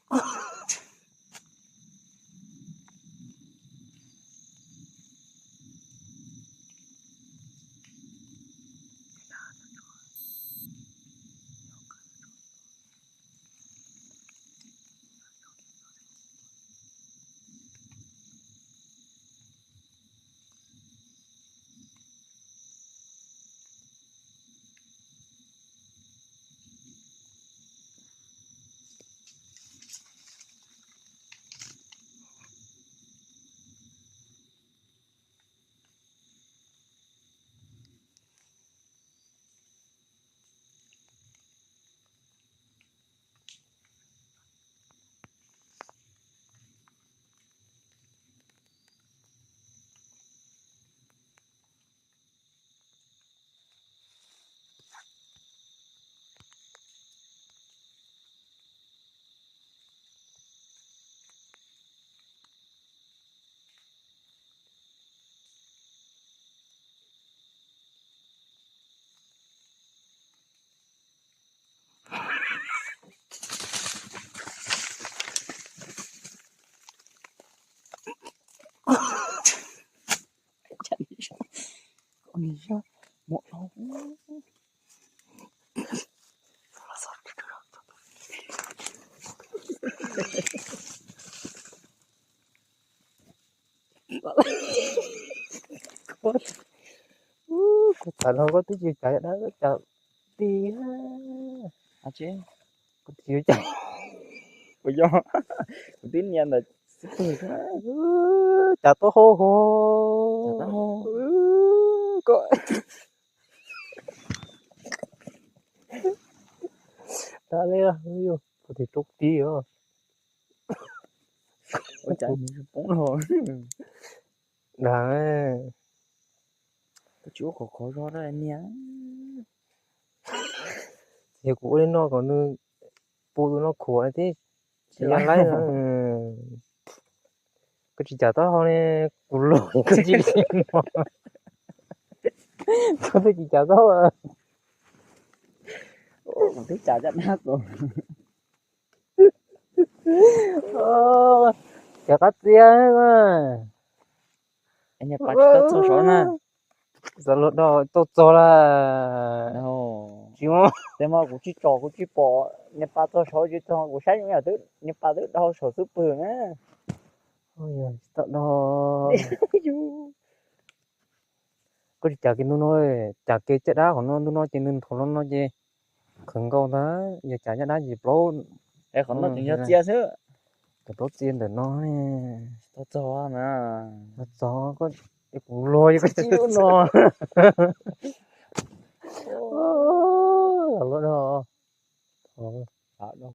Kuv tham no koj twb tsis cas dab cas ti. Kuv tsis cas, kuv yog, kuv twb nias ntawm xib pwg, cas taub hau hov. Koj tas li, kuv tis rau ti os. Ua cas nws poob los. Dag, koj tsis ua khov khov zog niag. Yog kuv ua li no kom nws puv tus no khuam thiab tsis yog laib. Koj tsis cas taub hau ne, kuv los koj tsis, koj twb tsis cas taub hau. Kuv twb cas caj dab ko. Cov qab txiab, niag pas tsis tau txog saud na. Txog luag dog tau txog lawm. Tsis muaj, tej no kuv tsis tsom kuv tsis pom, niag pas txog saud tsis txog, kuv saib niag pas twb dau saum xub pwg na. Tsis tau dog. Koj tsis cas kiag ntu no, cas kiag caj dab qhov no ntu no ces nws nthuav los no ces khaws nkaus ntag, yog cas caj dab ces plaub. Qhov no tseem yog txia xwb. Cov plaub txia ntawm no ne. Txog na. Txog, kuv luag yog koj tsis lub no. Los luaj no.